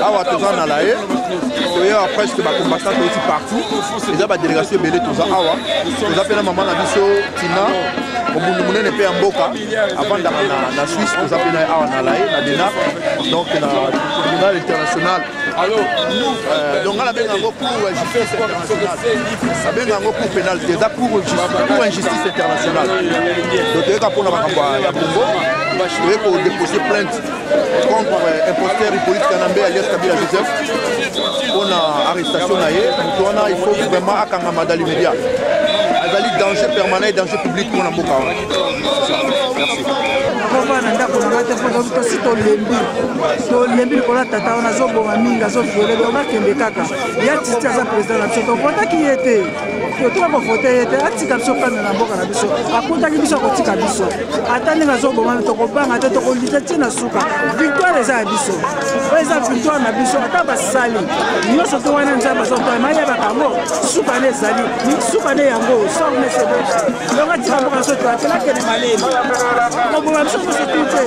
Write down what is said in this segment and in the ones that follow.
Awa toza na La Haye, toye presque ba combattants touti partout, eza ba délégation ebele toza awa, toza mpe na mama na biso Tina mobundi monene mpe ya mboka avandaka na, na Suisse, toza mpe na ye awa na La Haye na Dena, donc na tribunal international. Euh, donc nga nabenga yango cour justice internationale, nabenga yango cour pénale te, eza cour injustice internationale. Donc toyeka mpona makambo ya Congo, toye kodepose plainte contre euh, imposteur Hippolyte Kanambe alias Kabila Joseph mpona arrestation na ye. Moto wana il faut vraiment akangama dans l'immédiat, azali danger permanent et danger public mpona mboka wana. Merci. Nakofana na ndako na ngai te mpo tosi tolembi, tolembi likolo ya tata wana azoboma mingi, azoviole. Donc akende kaka ya titi, aza président na biso, tovotaki ye te, totoka kovote ye te, atika biso kanda na mboka na biso, akutaki biso, akotika biso ata ndenge azoboma, tokobanga te, tokolita ti na suka. Victoire eza ya biso, oyo eza victoire na biso, ata basali nyonso to wana Nzambe azotoa mayebaka yango, suka nde ezali suka nde yango sor ne sebe. Donc atika mboka biso to atelakende malemi koboma biso nyonso tu te.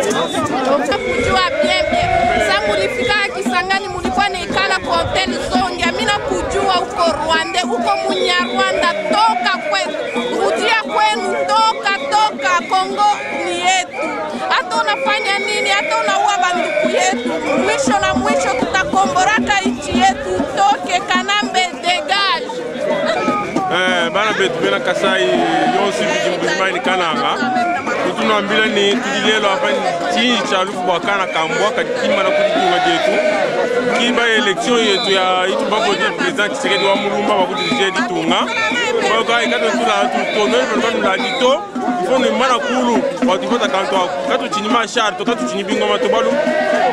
Kujua bien bien sa mulifika Kisangani, mulikuwa naikala kwa hotel Zongia, mina kujua uko Rwanda, uko Munyarwanda, toka kwetu, rudia kwenu, toka toka, Kongo ni yetu. Hata unafanya nini, hata unaua banduku yetu, mwisho na mwisho tutakomboraka nchi yetu. Toke Kanambe, dégage. Eh, bana betu bena Kasai yonso ibidi Mbujimayi ne Kananga, tutunambila ne tudi lelo apa tshinyi tshia lufu bua kana kambua kadi kimana ku ditunga dietu kiba election yetu ya itu bavoti président Tshisekedi wa Mulumba bakudirige ditunga katotonokanuladi to ifo mana kulu batufata kantu ako katutshinyi mashar to katutshinyi bingoma to balu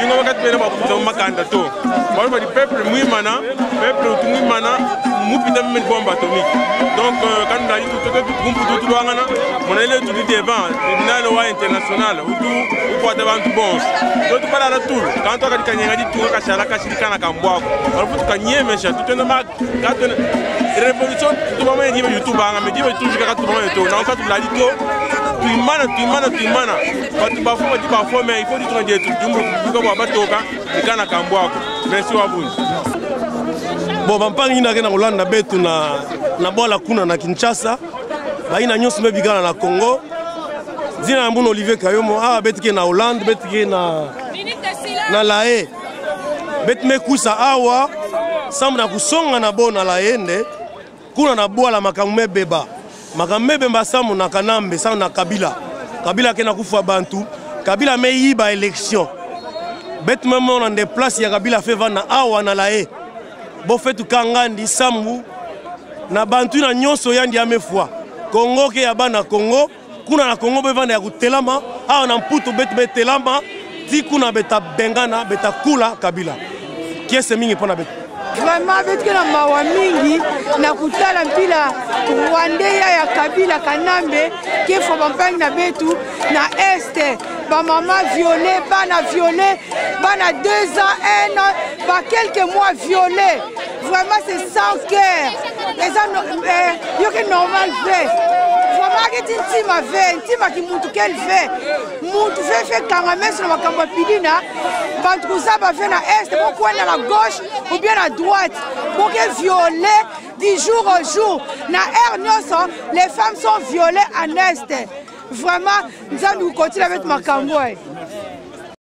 bingoma katupena bakuza makanda to balu badi peuple mwimana peuple utu mwimana mupita meme bombe atomique. Donc kanuladi tukumputu tulwangana monele tudi devant tribunal wa international utu ukwata bantu bonso to tubalala tulu kantu akadi kanyenga ditunga kashala kashili kana kambwako alufu tukanyemesha tutenda katwena révolution tubamanya diba yutubanga me diba tujika katubamanya to nango katuladi to tuimana tuimana tuimana bato bafo badi bafo mais il faut ditunga dietu diumbuka bwa batoka likana kambwako. Merci wabunzi. Bon, bampangi nake na kolanda betu na, na bwala kuna na Kinshasa, bayina nyonso mpe bikala na Congo. Nzina na mbuna Olivier Kayomo awa betike na Hollande, betike na, na Lae, beti mekusa awa sambu na kusonga na bo na Lae nde kuna na bwala makambo mebeba, makambo mebemba sambu na Kanambe, sambu na Kabila. Kabila ake na kufa bantu, Kabila meyiba élection, beti memona nde place ya Kabila fe vanda awa na Lae bofetu kangandi sambu na bantu na nyonso yandi ya mefwa Kongo ke ya bana Kongo kuna na Kongo bevanda ya kutelama awa na Mputu betu betelama ti kuna beta bengana beta kula Kabila kiese mingi mpona betu. Vraiment betike na mawa mingi na kutala mpila rwandais ya Kabila Kanambe kefwa bampangi na betu na este, bamama violé, bana violé, bana 2 ans, 1 an, ba quelques mois violé. Vraiment c'est sans cœur, eza eh, yoke normal ve vraiment aketi ntima ve ntima kimuntu kel ve muntu fe fe kanga meso na makambo ya pidina bantu kuza bave na este bokwenda na gauche ou bien na droite, boke violé du jour au jour na heure nyonso, les femmes sont violées en este. Vraiment Nzambe kokotila betu makambo.